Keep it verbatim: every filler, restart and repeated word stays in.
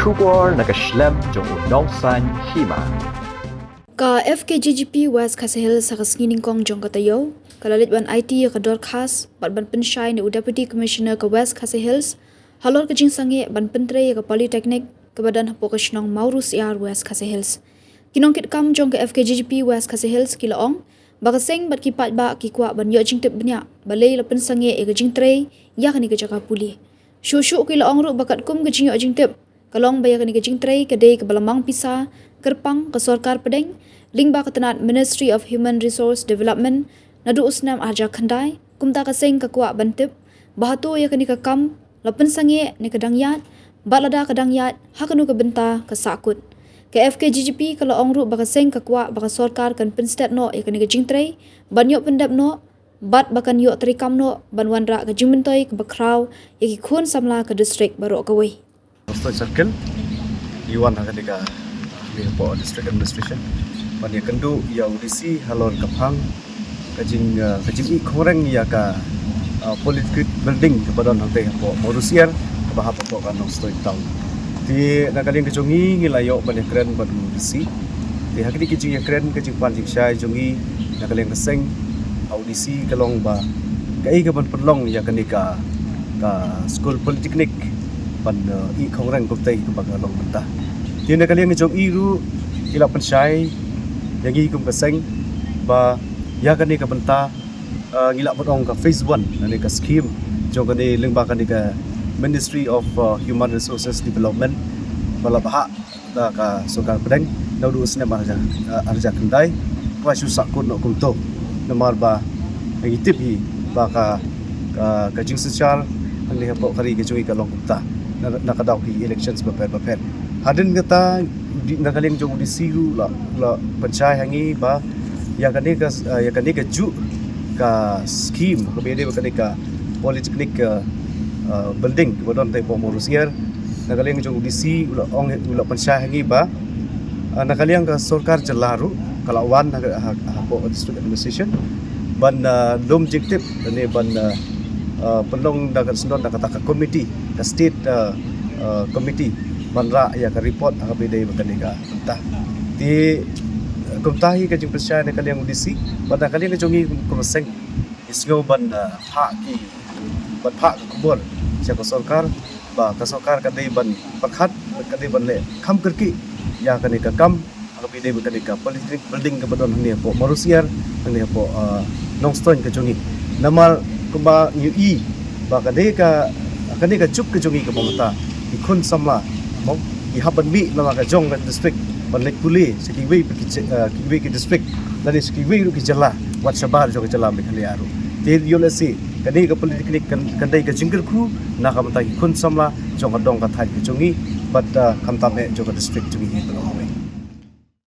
Khubor na ka shlem jong u nongsan hima. Ka F K G G P West Khasi Hills ha ka sngi nyngkong jong ka taïew ka la leit ban aiti ïa ka dorkhas bad ban pynshai na u Deputy Commissioner ka West Khasi Hills halor ka jingsangeh ban pyntrei ïa ka Polytechnic kaba don hapoh ka shnong Mawrysiar, West Khasi Hills. Ki nongkitkam jong ka F K G G P West Khasi Hills ki la ong ba ka seng bad ki paidbah ki kwah ban ïoh jingtip bniah balei la pynsangeh ïa ka jingtrei ïa kane ka jaka pule. Shuh shuh ki la ong ruh ba katkum ka jingïoh jingtip ka long ba ïa kane ka jingtrei ka dei kaba la mang pisa kyrpang ka sorkar pdeng lyngba ka tnat Ministry of Human Resource Development naduh u snem ar hajar khyndai. Kumta ka seng ka kwah ban tip ba hato ïa kane ka kam la pynsangeh ne ka dang ïaid, bad lada ka dang ïaid, ha kano ka bynta ka sahkut. Ka F K G G P ka la ong ruh ba ka seng ka kwah ba ka sorkar kan pynstet noh ïa kane ka jingtrei ban ïoh pyndep noh bad ba kan ïoh treikam noh ban wanrah ka jingmyntoi kaba khraw ïa ki khun samla ka district baroh kawei. Western Circle, i wan ha kane ka, ni hapoh District Administration ban ïakynduh ïa u D C halor ka phang ka jing, uh, ka jingïoh khongren ïa ka, uh, Polytechnic Building kaba don hangtei hapoh Mawrysiar, kaba hap hapoh ka Nongstoiñ Town. Te na ka liang ka jong ngi, ngi la ïoh ban ïakren bad u D C. Te ha kane ka jingïakren, ka jingpan jingshai jong ngi na ka liang ka seng ha u D C ka long ba kaei kaban pynlong ïa kane ka, ka skul polytechnic ban, uh, ïoh khongren kumtei kaba ka long mynta. Te na ka liang ka jong i ruh, i la pynshai ïa ngi kum ka seng ba ïa kane ka bynta, uh, ngi lah ban ong ka phase one lane ka scheme jong kane lyngba kane ka Ministry of, uh, Human Resources Development ba la bhah da ka sorkar pdeng naduh u snem ar hajar, uh, ar hajar khyndai. Ka shu sahkut noh kumto namar ba ngi tip hi ba ka, ka, ka jingsynshar hangne hapoh ka ri ka jong ngi ka long kumta na, na ka daw ki elections bapher bapher. Hadien kata, di, na ka liang jong u D C ruh la, la pynshai ha ngi ba ïa kane ka, uh, ïa kane ka juh ka scheme kaba ïadei bad kane ka Polytechnic, uh, uh, Building kaba don hangtei hapoh Mawrysiar. Na ka liang jong u D C u la ong, u la pynshai ha ngi ba, uh, na ka liang ka sorkar jylla ruh ka la wan ha, ha, hapoh District Administration ban, uh, lum jingtip lane ban, uh, uh, pynlong da ka, syndon da kata ka committee, ka state, uh, uh, committee ban rah ïa ka report ha kaba ïadei bad kane ka bynta. Te kumta hi ka jingpynshai na ka liang u D C bad na ka liang ka jong ngi kum, kum seng, ngi sngew ban, uh, phah ki, ban phah ka khubor sha ka sorkar ba ka sorkar ka dei ban pyrkhat, ka dei ban leh kham kyrkieh ïa kane ka kam ha kaba ïadei bad kane ka Polytechnic Building kaba don hangne hapoh Mawrysiar, hangne hapoh, uh, Nongstoiñ ka jong ngi. Namar kumba ngi ïohi ba kane ka, kane ka juk ka jong ngi kaba mynta, ki khun samla, mo, ki hap ban mih na la ka jong ka district ban leit pule sha kiwei ki, uh, kiwei ki district lane sha kiwei ruh ki jylla, wat shabar jong ka jylla Meghalaya ruh. Te ïoh lehse kane ka polytechnic kan, kan dei ka jingkyrkhu na ka bynta ki khun samla jong ka dong ka thaiñ ka jong ngi bad, uh, khamtam eh jong ka district jong ngi hi.